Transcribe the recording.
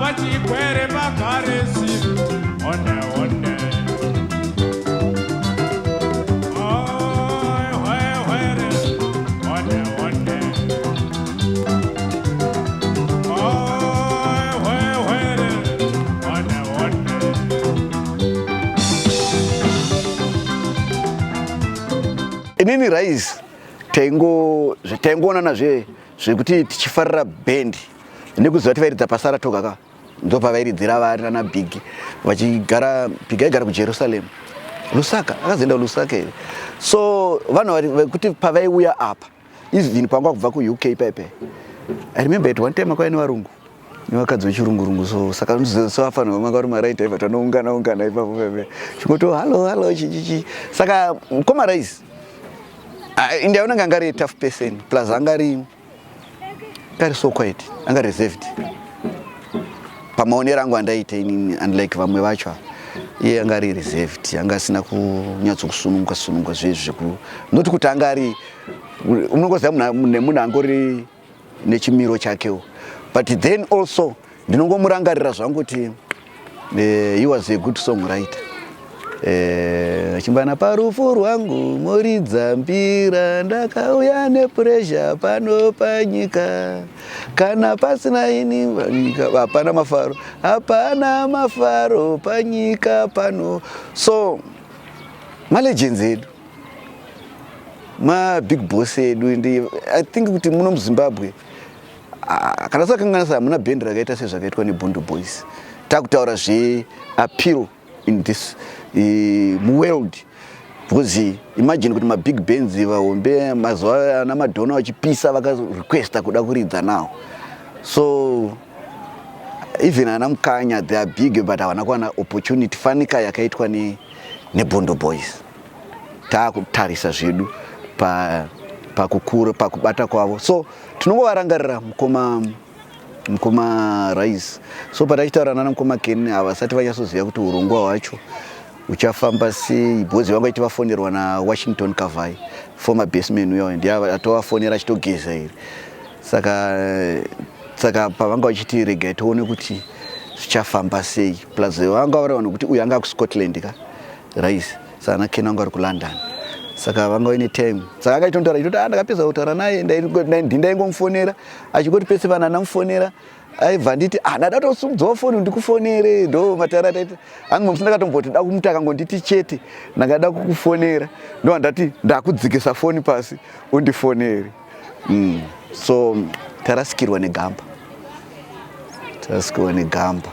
Wachikwere makaresi One one Oi, hwe, hwere One one Oi, hwe, hwere One one. Inini Rise taingo taingoonana zve zvekuti tichifarira band nekuziva kuti vairidza pasaratoga ka ndopavairidzira vari nana Big vachigara. Big aigara kuJerusalem, Lusaka, akazoenda Lusaka here. So vanhu vekuti pavaiuya apa, even panga kubva kuUK paipe, I remember at one time akauya nevarungu nevakadzi vechirungurungu. So saka so afanirwa manga vari maraita ibva tanoungana ungana ipapo pepe chingoto hallo hallo chichichi. Saka mukoma Rise ndaona nga angari tough person, plus angari angari so quiet, anga reserved pamaonero angu andaita inini, unlike vamwe vacho. Iye anga ari reserved, anga asina kunyatsokusununguka sununguka zvezvi zveku not kuti anga ari, unongoziva nemunhu angori nechimiro chakewo. But then also ndinongomurangarira zvangu kuti he was a good songwriter. Achimbana parufu rwangu moridza mbira, ndakauya nepressure pano panyika, kana pasina ini panyika hapana mafaro, hapana mafaro panyika pano. So malegends edu, mabig boss edu. Ndi I think kuti muno muZimbabwe, kana sakanganisa, hamuna bhendi rakaita sezvakaitwa neBhundu Boys. Takutaura zveappeal in this muworld, because imagine kuti mabig bands vahombe mazuva ana Madonna vachipisa vakarequesta kuda kuridza nawo. So even ana Mukanya, they are big, but havana kuwana opportunity fanika yakaitwa neBhondo Boys. Taakutarisa zvedu pakukura, pakubata kwavo. So tinongovarangarira mukoma Rise. So patachitaura nana mukoma Ken, havasati vanyatsoziva kuti urongwa hwacho uchafamba sei, because vanga vaiti vafonerwa naWashington Kavhai, former bassman uya, ndiye atovafonera achitogeza iri. Saka pavanga vachiti regai tione kuti zvichafamba sei, plus vanga vari vanhu kuti uyu anga kuScotland ka Rise, saka ana Ken vanga vari kuLondon, saka vanga vaine time. Saka anga achitontaura achitoti, "Ah, ndakapedza kutaura naye, ndindaingomufonera." Achingoti pese vanhu anamufonera aibva nditi, "Ah, ndada kutosumudzawo foni ndikufonere." Ndo mataura ataita angu musi. Ndakatomboti da kumuti, akangonditi chete, "Ndangada kukufonera," ndo ndati ndakudzikisa foni pasi undifonere. So tarasikirwa negamba, tarasikirwa negamba.